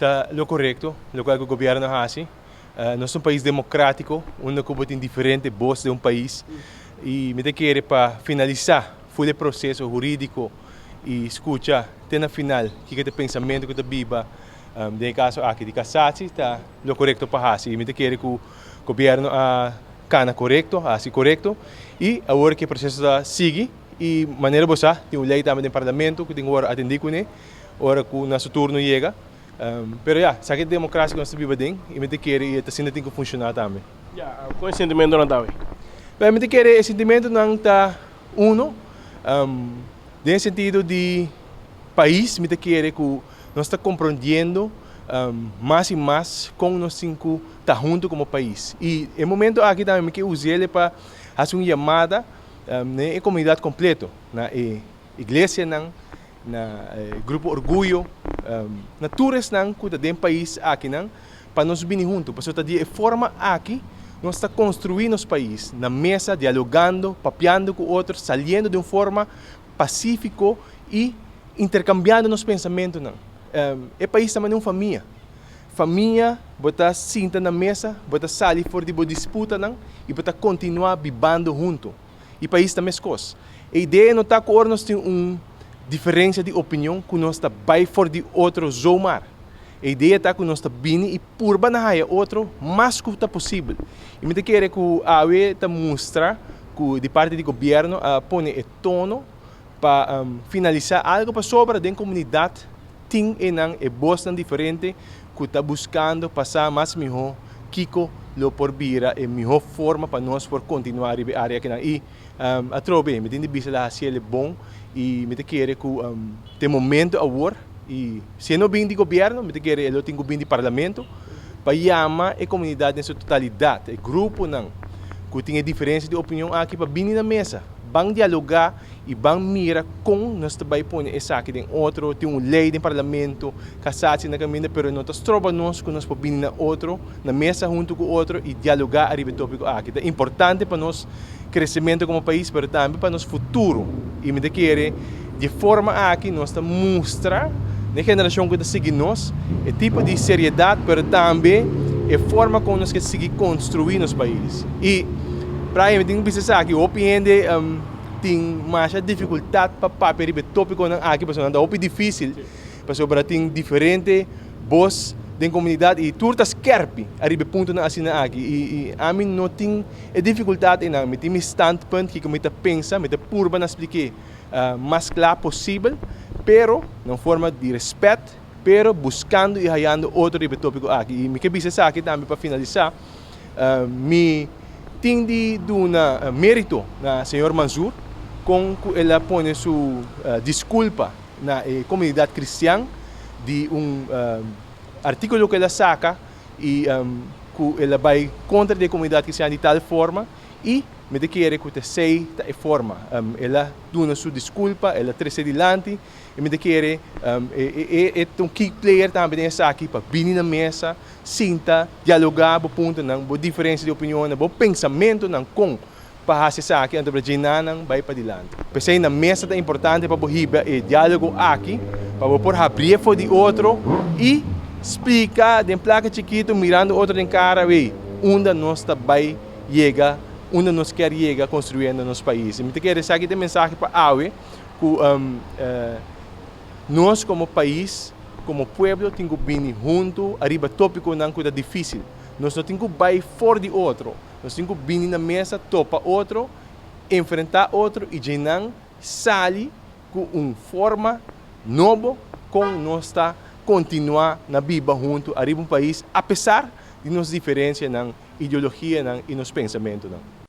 Ta lo korekto lokual ku gobièrnu a hasi. Nos ta un pais demokratiko unda ku bo tin diferente bos den un pais i mi ta kere pa finalisá ful e proseso hurídiko i skucha te na final kiko ta e pensamentu ku ta biba den e kaso aki di Kasatsi ta lo korekto pa hasi i mi ta kere ku gobièrnu a kana korekto, a hasi korekto i awor ku e proseso ta sigui i manera bo sa tin un lei tambe den parlamento ku tin ku wòrdu atendí kuné ora ku na su turno yega. Pero ya, esaki ta democracia ku nos ta biba den i mi ta kere i e ta asina tin ku funshoná tambe. Ya, kon e sentimentonan ta awe? Bèn, mi ta kere e sentimentonan ta uno, den e sentido di pais mi ta kere ku nos ta komprondiendo mas i mas kon nos tin ku ta huntu komo pais. I e momento aki tambe mi ke us'el pa hasi un yamada na e komunidat kompleto, na e iglesianan, na e Grupo Orguyo, na tur esnan ku ta den pais akinan pa nos bini huntu, pasobra ta di e forma aki nos ta konstruí nos pais, na mesa, dialogando, papiando ku otro, saliendo di un forma pasífiko i interkambiando nos pensamentunan. E pais ta manera un famia. Famia, bo ta sinta na mesa, bo ta sali for di bo disputanan i bo ta kontinuá bibando huntu. I pais ta meskos. E idea no ta ku ora nos tin un diferensia di opinion ku nos ta bai for di otro zomaar. E idea ta ku nos ta bini i purba na haya otro mas ku ta posibel. I mi ta kere ku awe ta mustra ku di parti di gobièrnu a pone e tono pa finalisá algu pasobra den komunidat tin enan e bosnan diferente ku ta buskando pa sa mas mihó kiko lo por bira e mihó forma pa nos por kontinuá riba e área akinan. I atrobe mi tin di bisa la hasiel e bon i mi ta kere ku ta e momento awor i si e no bin di gobièrnu mi ta kere e lo tin ku bin di parlamento pa yama e komunidat den su totalidat, e gruponan ku tin e diferensia di opinion aki pa bini na mesa, ban dialogá i ban mira kon nos ta bai pone esaki den otro. Tin un lei den parlamento, kasatsi na kaminda, pero no ta stroba nos ku nos por bini na otro, na mesa huntu ku otro i dialogá ariba e tópiko aki. Ta importante pa nos kresementu komo pais, pero tambe pa nos futuro. I mi ta kere di e forma aki nos ta mustra na e generashon ku ta sigui nos e tipo di seriedat, pero tambe e forma kon nos ke sigui konstruí nos pais. I Brian, mi tin ku bisa esaki, hopi hende tin masha difikultat pa papia riba e tópikonan aki pasobra nan ta hopi difísil, pasobra tin diferente bos den komunidat i tur ta skèrpi ariba e puntonan asina aki. I ami no tin e difikultat einan, mi tin mi standpunt kiko mi ta pensa, mi ta purba na splik'é mas kla posibel, pero na un forma di rèspèt, pero buskando i hayando otro riba e tópiko aki. I mi ke bisa esaki tambe pa finalisá. Mi tin di duna merito na señor Mansour con cu el a pone su disculpa na e comunidad cristian di un articulo cu el a saca y cu el a bay contra di e comunidad cristian di tal forma y mi ta kere cu ta esey ta e forma. El a duna su disculpa, el a trece dilanti y mi ta kere e ta un key player tambe den esaki pa bini na mesa Sinta, dialogá bo puntonan, bo diferensia di opinionnan, bo pensamentunan kon pa hasi esaki anto pa djenanan bai padilanti. P'esei na mesa ta importante pa bo hiba e diálogo aki pa bo por habrié for di otro i splika den plaka chikitu mirando otro den kara, wey, unda nos ta bai yega, unda nos kier yega konstruyendo nos pais. I mi ta kere esaki ta e mensahe pa awe ku Nos komo pais, komo pueblo tin ku bini huntu ariba tópikonan ku ta difísil. Nos no tin ku bai for di otro. Nos tin ku bini na mesa, topa otro, enfrentá otro i dje nan sali ku un forma nobo kon nos ta kontinuá na biba huntu ariba un pais apesar di nos diferensianan, ideologianan i nos pensamentunan.